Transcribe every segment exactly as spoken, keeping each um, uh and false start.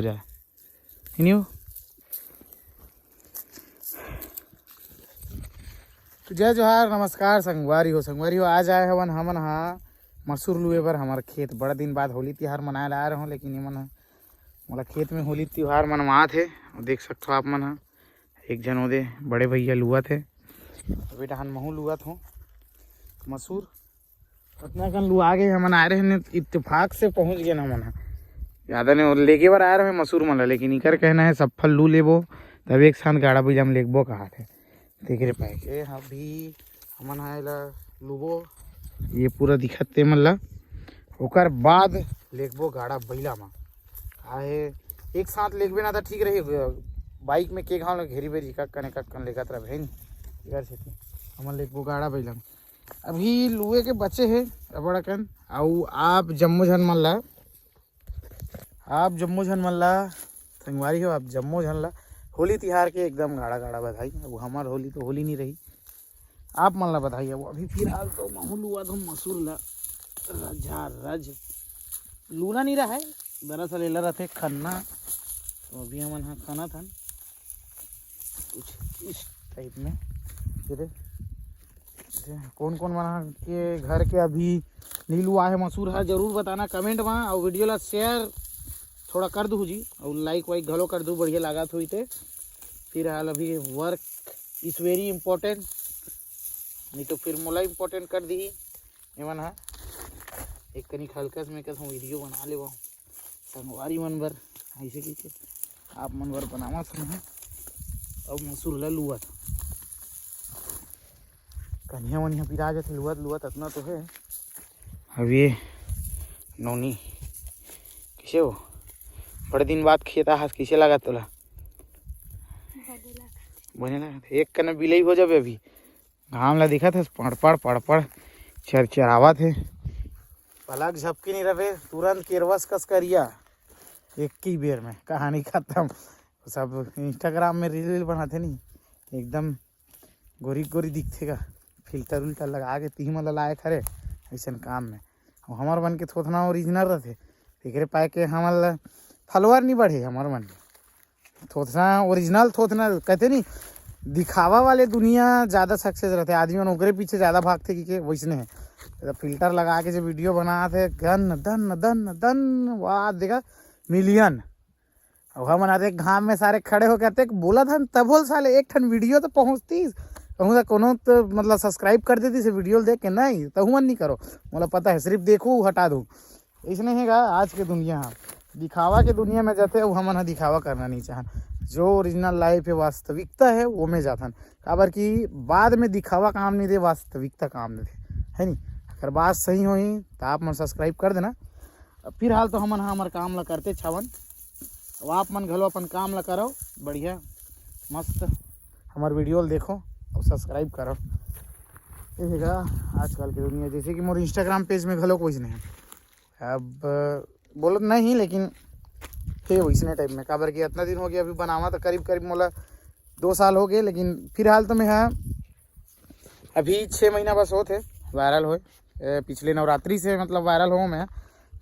हो जाए। इनियो। तो जय जोहार, नमस्कार संगवारी हो। संगवारी हो, आज आए हवन हमन हा मसूर लुए बर हमर खेत। बड़ा दिन बाद होली तिहार मनाए ला आए रहूँ, लेकिन एमन हा मोला खेत में होली तिहार मनवात हे। अउ देख सकथो आप मन हा, एक झन ओदे बड़े भैया लुअत हे, अभी डहन महू लुअत हो मसूर। अतना कन लुआ गे, हमन आए रहे इत्तेफाक से पहुँच गए हमन हा। ज्यादा नहीं, और लेके बर आए रहे मसूर मन ला, लेकिन इकर कहना है सब फल लू लेबो, तब एक साथ गाड़ा बइला में लेगबो कहा थे। तेकरे पाए के अभी हमन हा एला लुबो, ये पूरा दिखत ते मन ला, ओकर बाद लेगबो गाड़ा बइला में। काहे एक साथ लेगबे ना तो ठीक रही, बाइक में के घाव घेरी बेरी कक्कन कक्कन लेगत रहे, है नी? इकर सेती हमन लेगबो गाड़ा बइला में। अभी लुए के बचे हे अबड़ अकन। अउ आप जम्मो झन मन ला, आप जम्मो झन मन ला, संगवारी हो, आप जम्मो झन ला होली तिहार के एकदम गाड़ा गाड़ा बधाई। अब हमर होली तो होली नहीं रही, आप मन ला बधाई। अब अभी फिलहाल तो महू लुआ धो मसूर ला, रजा रज लूना नहीं रहा है, दरअसल एला रथे खन्ना। तो अभी हमन हा खाना था कुछ इस टाइप में। ये दे, ये कौन कौन मन के घर के अभी नीलू आहे मसूर हा, जरूर बताना कमेंट में, और वीडियो ला शेयर थोड़ा कर दू जी, और लाइक वाइक घलो कर दू, बढ़िया लागत हुई ते। फिलहाल अभी work is very important, नहीं तो फिर मोला important कर दी एमन हा। एक कनी हल्का से मैं कहूँ वीडियो बना लेवा संगवारी मन बर, ऐसे कहिके आप मन बर बनावत हूँ। अब मसूर ला लुअत कन्हिया वनिया पिरा जाथे लुअत लुअत, अतना तो है। अब ये नोनी कैसे हो, बड़े दिन बाद खेत आहस, कैसे लगा तोला? बने लगा। एक कने बिलई हो जाबे, अभी घाम ला दिखत हस, पड़पड़ पड़पड़ चरचरावत हे। पलक झपकी नहीं रहे, तुरंत केरवस कस करिया, एक ही बेर में कहानी खत्म। सब Instagram में रील वील बनाते नहीं, एकदम गोरी गोरी दिखथे का, फिल्टर उल्टर लगा के तिही मन ला लायक हरे ऐसन काम में। अउ हमर मन के थोथना ओरिजिनल रथे, एकरे पाए के हमन ला फॉलोअर नहीं बढ़े हमर मन के। थोथना ओरिजिनल थोथना कहते नहीं, दिखावा वाले दुनिया ज़्यादा सक्सेस रहते, आदमी मन ओकरे पीछे ज़्यादा भागते कि के वैसने है। तो फिल्टर लगा के जो वीडियो बनात हे, गन दन दन दन, वाह, देखा, मिलियन। अब हमन अतेक घाम में सारे खड़े होके अतेक बोलत हन, तभो ले साले एक ठन वीडियो तो पहुँचतीस, कहूँ तो कोनो तो मतलब सब्सक्राइब कर देतीस वीडियो ल देख के, नहीं, तहू मन नहीं करो। मोला पता है, सिर्फ देखू, हटा दू। इसने हे गा आज के दुनिया हा, दिखावा के दुनिया में जाते, वो हमन हा दिखावा करना नहीं चाहन। जो ओरिजिनल लाइफ है, वास्तविकता है, वो में जाथन। काबर कि बाद में दिखावा काम नहीं दे, वास्तविकता काम देथे, है नी? अगर बात सही होही तो आप मन सब्सक्राइब कर देना। अब फिलहाल तो हमन हा हमर काम ला करते छावन, अब आप मन घलो अपन काम ला करो, बढ़िया मस्त हमर वीडियो ला देखो और सब्सक्राइब करो। ये हे गा आजकल के दुनिया, जैसे कि मोर Instagram पेज में घलो कोई नहीं है। अब बोलत नहीं, लेकिन हे वैसने टाइप में, काबर कि इतना दिन हो गया, अभी बनावा तो करीब करीब मोला दो साल हो गए, लेकिन फिलहाल तो मैं हा अभी छः महीना बस होत हे वायरल होए। ए, पिछले नवरात्रि से मतलब वायरल हो मैं,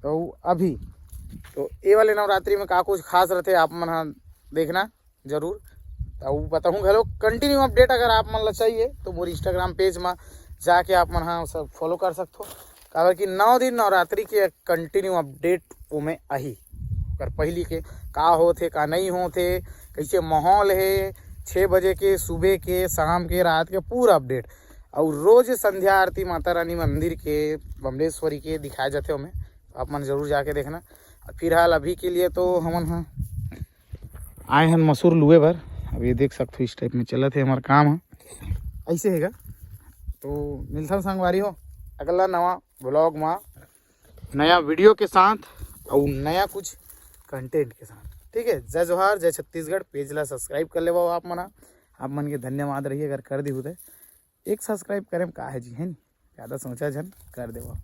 तो अभी तो ये वाले नवरात्रि में का कुछ खास रहते, आप मन हा देखना जरूर। तो बताऊँ घलो, कंटिन्यू अपडेट अगर आप मन ला चाहिए तो मोर Instagram पेज में जाके आप मन हा सब फॉलो कर सकथो, काबर कि नौ दिन नवरात्रि के कंटिन्यू अपडेट ओमे आही। ओकर पहिली के का होत हे, का नहीं होत हे, कैसे माहौल हे, छः बजे के, सुबह के, शाम के, रात के पूरा अपडेट। और रोज संध्या आरती माता रानी मंदिर के, बमलेश्वरी के दिखाए जाथे ओमे, आप मन जरूर जाके देखना। फिलहाल अभी के लिए तो हमन हा आए हन मसूर लुए बर। अब ये देख सकथो, इस टाइप में चलत हे हमर काम ह, ऐसे हे गा। तो मिलथन संगवारी हो अगला नवा ब्लॉग मा, नया वीडियो के साथ और नया कुछ कंटेंट के साथ। ठीक है, जय जोहार, जय छत्तीसगढ़। पेज ला सब्सक्राइब कर लेवा आप मन हा, आप मन के धन्यवाद रही अगर कर दी होते। एक सब्सक्राइब करे में का है जी, है नी? ज़्यादा सोचा झन, कर देवा।